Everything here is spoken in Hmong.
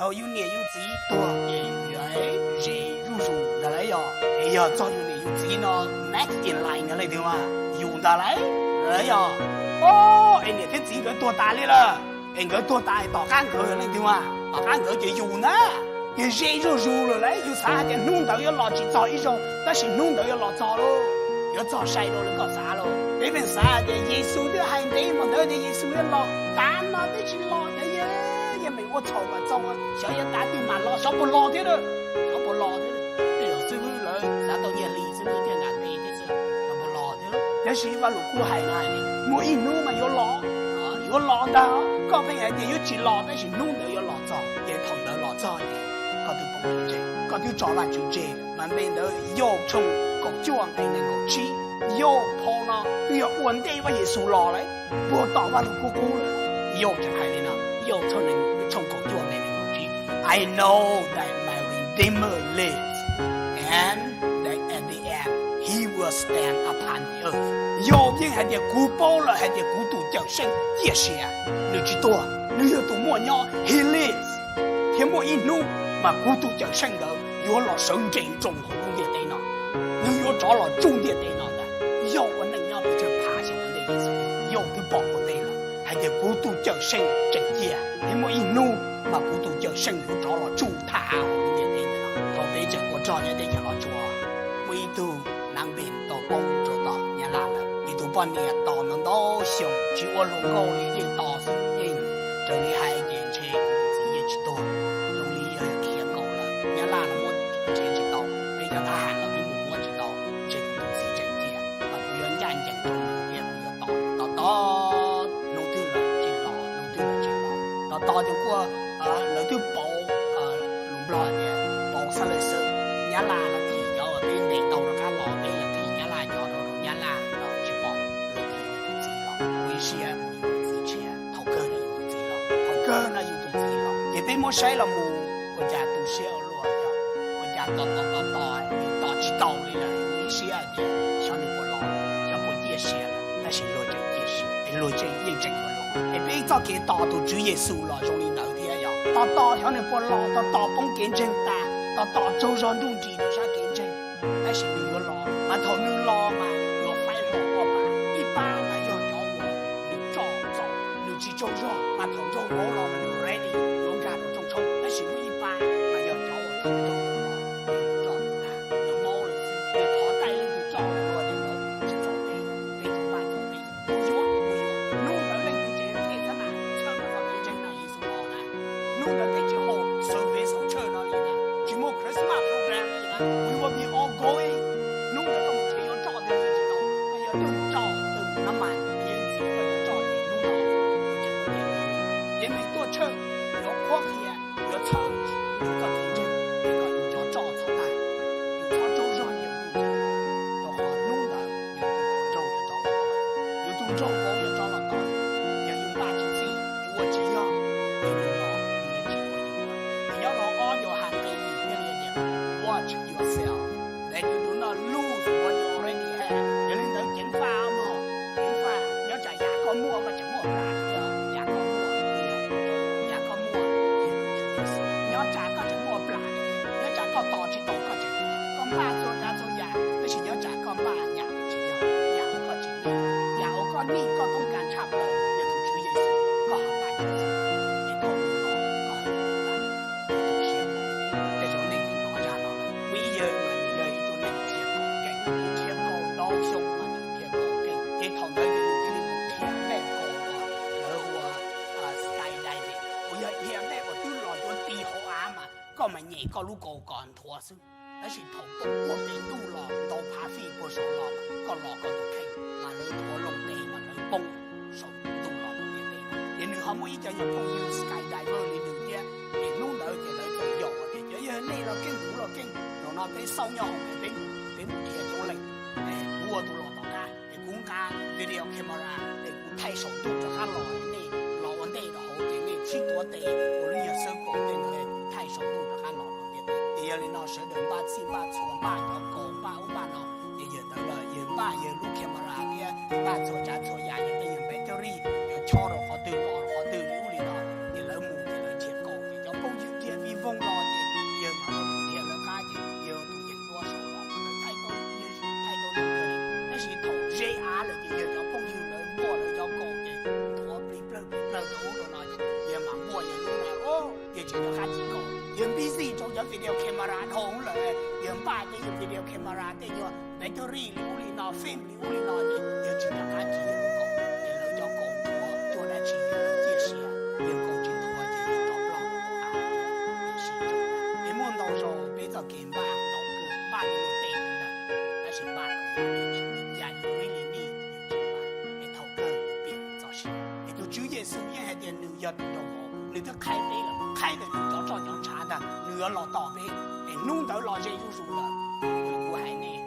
Thaum yus niam yus txiv tuag ces yus ze zuj zus ntag lauj yog, es yog txog yus niam yus txiv no next in line ntag leej twg mas yus ntag lauj yog. O, es niam thiab txiv nkawd tuag tas li lawm, es nkawd tuag tas tom qab nkawd yog leej twg mas tom qab nkawd ces yus ntag. Ces ze zuj zus lawm lauj, yus xav hais tias hnub ntawd yuav los tsis txog ib zaug, tab sis hnub ntawd yuav los txog lauj, yuav txog sai rau li koj xav lauj. Peb pheej xav hais tias Yexus twb hais ntev mus ntawd tias Yexus yuav los, tav no twb tsis los, yog yog meem ua txhaum kom txog, xyov yuav tav twg mam los, xyov puas los thiab, xyov puas los thiab. Tej zaum xib hwb lawv xav tau nyiaj hli xib hwb thiaj nram nte thiab xwb, xyov puas los thiab. Tab sis Vaj Lus Kub hais no, muaj ib hnub mas yuav los, yuav los ntag. Koj pheej hais tias yuav tsis los tab sis hnub ntawd yuav los txog, ces thaum ntawd los txog ces koj twb poob tseg, koj twb tso Vajtswv tseg. Mas npe ntawd Yauj tshooj kaum cuaj nqe nees nkaum tsib. Yauj phau no twb yog ua ntej Vaj Yexus los lawm, puag tom Vaj Lus Kub qub lawm. Yauj tseem hais li no, Yauj tshooj kaum cuaj nqe nees nkaum tsib, I know that my Redeemer lives, and that at the end he will stand upon the earth. Yauj yeej hais tias kuv paub lawm hais tias kuv tus Cawmseej ciaj sia, nws tsis tuag, nws yog tus muaj nyob, he lives, thiab muaj ib hnub mas kuv tus Cawmseej ntawd yuav los sawv nres nroos hauv lub ntiaj teb no, nws yuav rov los tsuj ntiaj teb no ntag. Yauj ua neej nyob pes tsawg phav xyoo ua ntej Yexus, Yauj twb pom ua ntej lawm hais tias kuv tus Cawmseej tseem ciaj, thiab muaj ib hnub mas kuv tus Cawmseej yuav rov los tsuj tham hauv lub ntiaj teb ntawm no. Thaum peb tseem ua rog nyob teb chaws Los Tsuas, muaj ib tug nab npe tau poob rau tom Nyab Laj lawm, nws tus poj niam tos ntau ntau xyoo tsis ua hluas nkauj li, yeej tos xwb, yeej raws li hais ces ntshe tus txiv yeej tsis tuag, zoo li yog khiav nkaus lawm, Nyab Laj los muab nrhiav tsis tau, peb cov thab ham los twb mus muab tsis tau, ntshe kuv tus txiv tseem ciaj, mas kuv yuav ncaj ncees rau nws thiab kuv yuav tos tos tos, hnub twg los tsis los, hnub twg los tsis los, tos tos ces kuj lawv twb pauv, lus Nplog tias pauv xab lawj xwb, Nyab Laj los thim cov uas peb ntes tau rov qab los, peb los thim Nyab Laj cov rau rau Nyab Laj los tsis pom, los thim nws tus txiv los. Ua ib siab mus yus tus txiv tshiab, thaum kawg no yus tus txiv los, thaum kawg no yus tus txiv los, ces peb muab saib los mus ua cas tu siab ua luaj yog, ua cas tos tos tos tos yus tos tsis tau li lawm, ua ib siab hais tias xyov nws puas los, xyov puas ciaj sia lawm, tab sis luag tseem ciaj sia, es luag tseem yeej tseem yuav los. Es peb txoj kev tos tus Tswv Yexus los zoo li ntawd thiab yog, tos tos xyov nws puas los, tos tos poob kev ntseeg tas, tos tos tsaug zog nruj nris rau sab kev ntseeg, tab sis nws yuav los, mas thaum nws los mas yuav faib hlo ob pab. Ib pab mas yog cov uas nws tso txom, nws tsis tsaug zog, mas thaum nraug vauv los mas nws ready yuav nkag rau rooj tshoob, tab sis muaj ib pab mas yog cov uas thaum nraug vauv los nws tso tag, nws maub lawm xwb, nws thov taij leej twg tso los dua tias tsis txaus peb, peb tus pab txaus peb, kuv yuav, kuv yuav. Hnub ntawd leej twg tseem them xab mas txhawb mas txog kev ntseeg no Yexus los na. Hnub ntawd peb tsis haus xaus peb xaus tshawj no li na, tsis muaj Christmas program li na, we will be all going. Hnub ntawd koj mus tsev yuav tso twg tsis tau, koj yuav twg mus tso, twg mus nab mas, yeej txiv koj yuav tso ces hnub no, ces nws tuaj tshawj, yuav qhuab qhia, yuav txhawb yus txoj kev ntseeg, es kom yus cov tso txhob tag, yus txhob tsaug zog nyiam yus ntseeg, rau qhov hnub ntawd yus tus hluas nraug yuav rov los tos, yus tus nraug vauv yuav rov los tos, yog yus npaj tsis txig, yus ua tsis yog, es nws los nws yuav tsis ua yus lawm. Es nyob rau ob Yauhas nqe yim thiaj li tias, watch yourself, that you do not lose what you already have. Yog li ntawd ceev faj mog, ceev faj, nyob tsam yam koj muaj koj tseem muaj plam, yam koj muaj, yam koj muaj, nyob tsam koj tseem muaj plam, nyob tsam koj tos tsis tau koj tseem, koj npaj txhua tsav txhua yam, tab sis nyob tsam koj npaj yam uas tsis yog, yam uas koj tsis nyiam, yam uas koj nyiam koj toob kas tshaj plaws yog tus Tswv Yexus, koj ho npaj tsis txig, es thaum nws los koj ho yuav ua cas? Tus siab, tej zaum nej twb hnov zaj no lawm, muaj ib yawg mas nws yog ib tug neeg nrhiav kaus keej, nws nrhiav kaus ntau xyoo mas nws nrhiav kaus keej, ces thaum ntawd ces nws thiaj li mus dhia dej kaus uas lawv hu ua skydiving, uas yog dhia dej uas twb los yuav ti hauv av mas koj mas nyem koj lub kaus kom nthuav xwb. Tab sis thaum poob puag pem ntuj los ntau phav feet puag saud los, koj los koj tus kheej mas lawv nthuav loo tes mas lawv poob saum ntuj los rau ntiaj teb no. Ces nws ho muaj ib co nyuag phooj ywg skydiver li nws thiab, ces hnub ntawd ces lawv txawm yaum tias cov yawg nej los keej kuv los keej, zaum no peb xauj nyob hoom es peb mus, peb mus dhia coob leej. Es kuv ua tus los tom qab, es kuv nqa video camera, es kuv thaij saum ntuj rov qab los, nej los ua ntej rau hauv ces nej sib tuav tes ua lub nyuag xwb pom tej ntawd, kuv thaij saum ntuj rov qab los rau ntiaj teb. Ces yog li no sawv daws npaj txhij npaj txhua, npaj cov kaus, npaj ub npaj no, ces yawg ntawd los yawg npaj yawg lub camera thiab npaj txhua tsav txhua yam, yawg tej yawg battery, yawg chob rau qhov twg los rau qhov twg li ub li no, ces lawv mus ces lawv dhia kaus, ces cov phooj ywg dhia Video camera dhau lawm, yog npaj tej yog video camera tej yog battery li ub li no, film li ub li no ces yog tsis nco qab tsis yog lub kaus, ces lawv cov kaus ntsuav cuag dab tsi yog lawv ciaj sia, yog kaus tsis ntsuav ces yog rov plog. Tiam sis es muaj ntau zaus peb txoj kev npaj ntau kawg, npaj li luag tej ntawd, tab sis npaj tau yam li tsis, yam li really need yus tsis npaj, es thaum kawg piam txoj sia. Es tus Tswv Yexus yeej hais tias nws yog tus nraug vauv, nws twb qhaib peb lawm, qhaib ntawm nws cov roj cov ntshav ntag, nws yuav los tos peb, es hnub ntawd los ze zuj zus lawm. Kuv hais nej,